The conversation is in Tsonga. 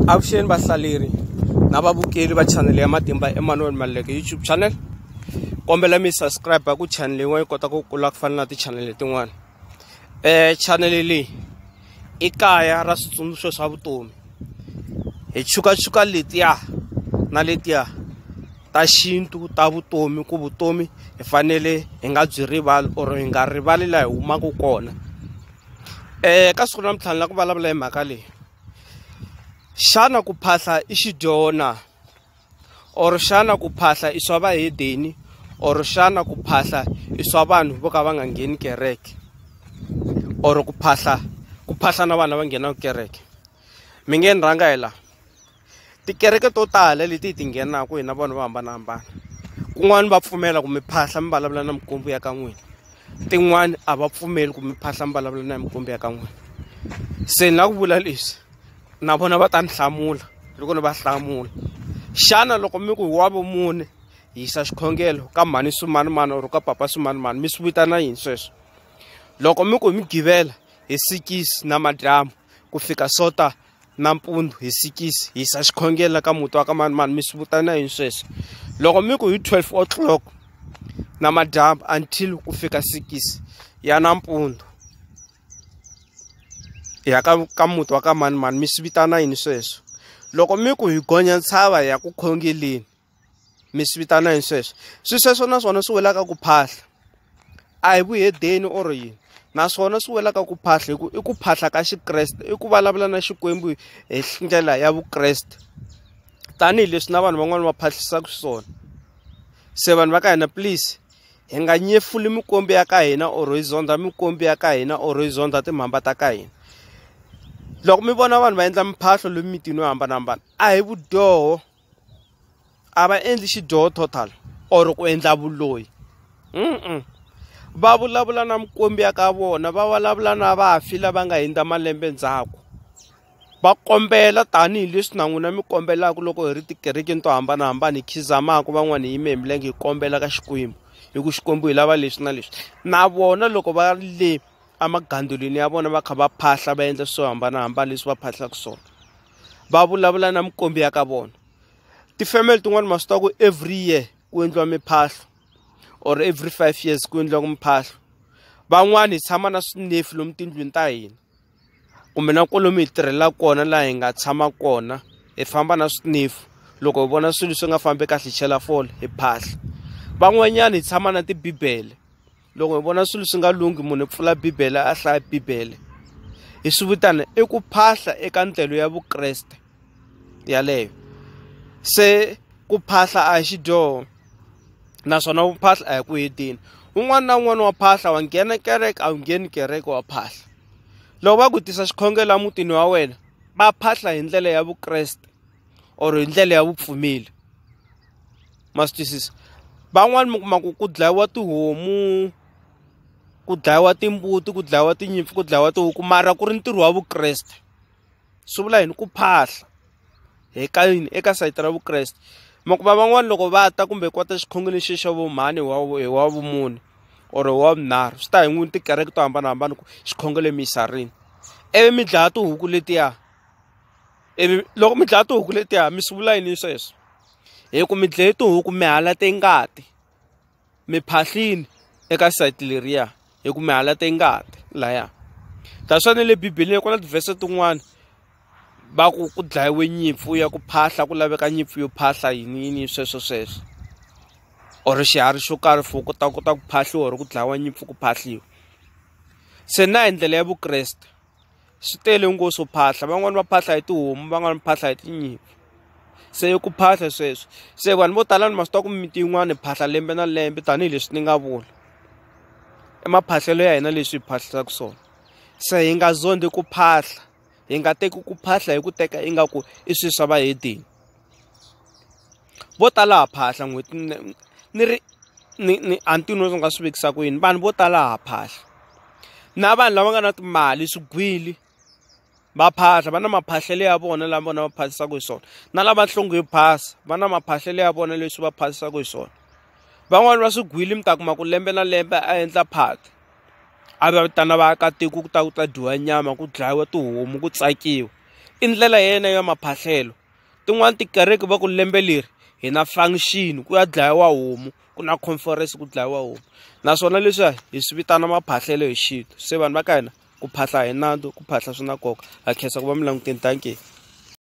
Avuxeni vahlaleri na vavukeli va channel ya Matimba Emmanuel Maluleke YouTube channel. Kombela mi subscribe ku channel yin'wana yi kota ku kula ku fana na ti-channel letin'wana. Channel leyi i kaya ra switsundzuxo swa vutomi. Hi chukachuka letiya na letiya ta xintu ta vutomi ku vutomi hi fanele hi nga byi rivali or hi nga rivali laha hi humaka kona. Ka siku ra namuntlha ni lava ku vulavula hi mhaka leyi. Xana ku phahla i xidyoho na or xana ku phahla i swa vahedeni or xana ku phahla i swa vanhu vo ka va nga ngheni kereke or ku phahla ku phahla na vanhu lava nghenaka kereke. Mi nge ni rhanga hi laha tikereke to tala leti hi ti nghenaka hina vanhu vo hambanahambana kun'wani va pfumela ku mi phahla mi vulavula na mikwembu ya ka n'wina tin'wani a va pfumeli ku mi phahla mi vulavula na mikwembu ya ka n'wina. Se ni lava ku vula leswi na vona va ta ni hlamula loko ni va hlamula. Xana loko mi ku hi wa vumune hi yisa xikhongelo ka mhani swimanimani or ka papa swimanimani mi swi vitana yini sweswo? Loko mi ku hi Mugqivela hi sikisi namadyambu ku fika Sonta nampundzu hi sikisi hi yisa xikhongelo ka muti wa ka manimani mi swi vitana yini sweswo? Loko mi ku hi 12 o'clock namadyambu until ku fika sikisi ya nampundzu ya ka muti wa ka manimani mi swi vitana yini sweswo? Loko mi ku hi gonya ntshava hi ya ku khongeleni mi swi vitana yini sweswo? Swi sweswo naswona swi welaka ku phahla a hi vuhedeni or yini naswona swi welaka ku phahla hi ku i ku phahla ka xikreste i ku vulavula na Xikwembu hi ndlela ya vukreste tanihileswi na vanhu van'wani va phahlisaka xiswona. Se vanhu va ka hina please hi nga nyefuli mikwembu ya ka hina or hi zondha mikwembu ya ka hina or hi zondha timhamba ta ka hina. Loko mi vona vanhu va endla mphahlo lomu mitini yo hambanahambana a hi vudyoho a va endli xidyoho total or ku endla vuloyi. Va vulavula na mikwembu ya ka vona va vulavula na vafi lava nga hundza malembe ndzhaku. Va kombela tanihileswi na n'wina mi kombelaka loko hi ri tikerekeni to hambanahambana hi khizamaka van'wani hi yime hi milenge hi kombela ka Xikwembu hi ku Xikwembu hi lava leswi na leswi. Na vona loko va ri le emagandzelweni ya vona va kha va phahla va endla swo hambanahambana leswi va phahlaka swona va vulavula na mikwembu ya ka vona. Ti-family tin'wani ma swi tiva ku every year ku endliwa miphahlo or every 5 years ku endliwa miphahlo. Van'wani hi tshama na swinefu lomu tindlwini ta hina kumbe na kwalomu hi tirhelaka kona laha hi nga tshama kona hi famba na swinefu loko hi vona swilo swi nga fambi kahle hi chela fole hi phahla. Van'wanyani hi tshama na tibibele loko hi vona swilo swi nga lunghi munhu i pfula bibele a hlaya bibele. Hi swi vitana i ku phahla eka ndlela ya vukreste yaleyo. Se ku phahla a hi xidyoho naswona ku phahla a hi ku heteni. Un'wana na un'wana wa phahla wa nghena kereke a wu ngheni kereke wa phahla. Loko va ku tisa xikhongelo emutini wa wena va phahla hi ndlela ya vukreste or hi ndlela ya vupfumeri. Ma swi twisisa? Van'wani mi kuma ku ku dlayiwa tihomu ku dlayiwa timbuti ku dlayiwa tinyimpfu ku dlayiwa tihuku mara ku ri ntirho wa vukreste. Swi vula yini? Ku phahla hi ka yini eka sayiti ra vukreste. Mi kuma van'wani loko va ta kumbe kota xikhongelo lexi xa vo mhani hi wa vumune or hi wa vunharhu swi ta hi n'wini tikereke to hambanahambana ku xikhongelo mi yisa rini ivi mi dlaya tihuku letiya ivi loko mi dlaya tihuku letiya mi swi vula yini sweswo? Hi ku mi dlaye tihuku mi halate ngati mi phahlini eka sayiti leriya hi ku mi halate ngati laya. That's why na le bibeleni ku na tivhese tin'wani va ku ku dlayiwe nyimpfu ya ku phahla ku laveka nyimpfu yo phahla yini yini sweswo sweswo or xiharhi xo karhi for ku ta kota ku phahliwa or ku dlayiwa nyimpfu ku phahliwa. Se na hi ndlela ya vukreste swi tele ngopfu swo phahla van'wani va phahla hi tihomu van'wani va phahla hi tinyimpfu. Se i ku phahla sweswo. Se vanhu vo tala ni ma swi tiva ku mimiti yin'wani hi phahla lembe na lembe tanihileswi ni nga vula. I maphahlelo ya hina leswi hi phahlisaka swona. Se hi nga zondhi ku phahla hi nga teki ku phahla hi ku teka ingaku i swilo swa vahedeni. Vo tala ha phahla n'hweti ni ri ni a ni tivi no nga swi vekisa ku yini vanhu vo tala ha phahla na vanhu lava nga na timali swigwili va phahla va na maphahlelo ya vona lama vona va phahlisaka hi swona na lava nhlonge yo phasa va na maphahlelo ya vona leswi va phahlisaka hi swona. Van'wani va swigwili mi ta kuma ku lembe na lembe a endla phati a va vitana vaakatiko ku ta ku ta dyiwa nyama ku dlayiwa tihomu ku tsakiwa. I ndlela ya yena ya maphahlelo. Tin'wani tikereke va ku lembe leri hi na function ku ya dlayiwa homu ku na conference ku dlayiwa homu naswona leswiya hi swi vitana maphahlelo hi xintu se vanhu va ka hina ku phahla hi nantswo ku phahla swi na nkoka ha khensa ku va mi langutini dankie.